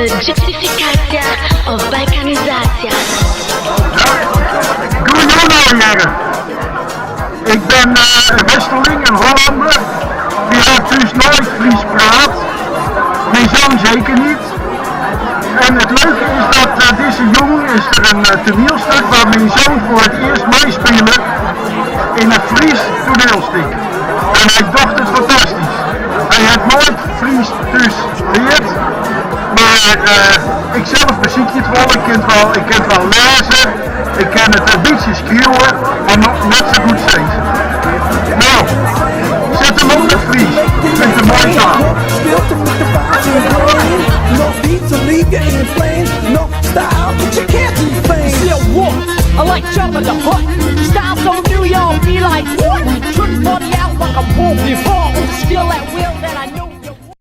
de gentrifikaasje of balkanisaasje. Goejûn allegearre. Ik bin in Westerling, in Hollander. Dy hat thús noait Frysk praat. Myn soan seker net. En it leuke is dat dizze jûn is der in toanielstik wêr't myn soan foar it earst meispile yn in Frysk toanielstik. En hy docht it fantastysk. Hy hat noait Frysk thús leard, mar ik sels besykje it wol. Ik kin it wol, ik kin it wol lêze, ik kin it in bytsje skriuwe, mar noch net sa goed sizze. No, set him op it Frysk. Ik fyn it in moaie taal. I like Jabba the Hutt. Style so new, y'all be like, what? Couldn't party out like a wolf before.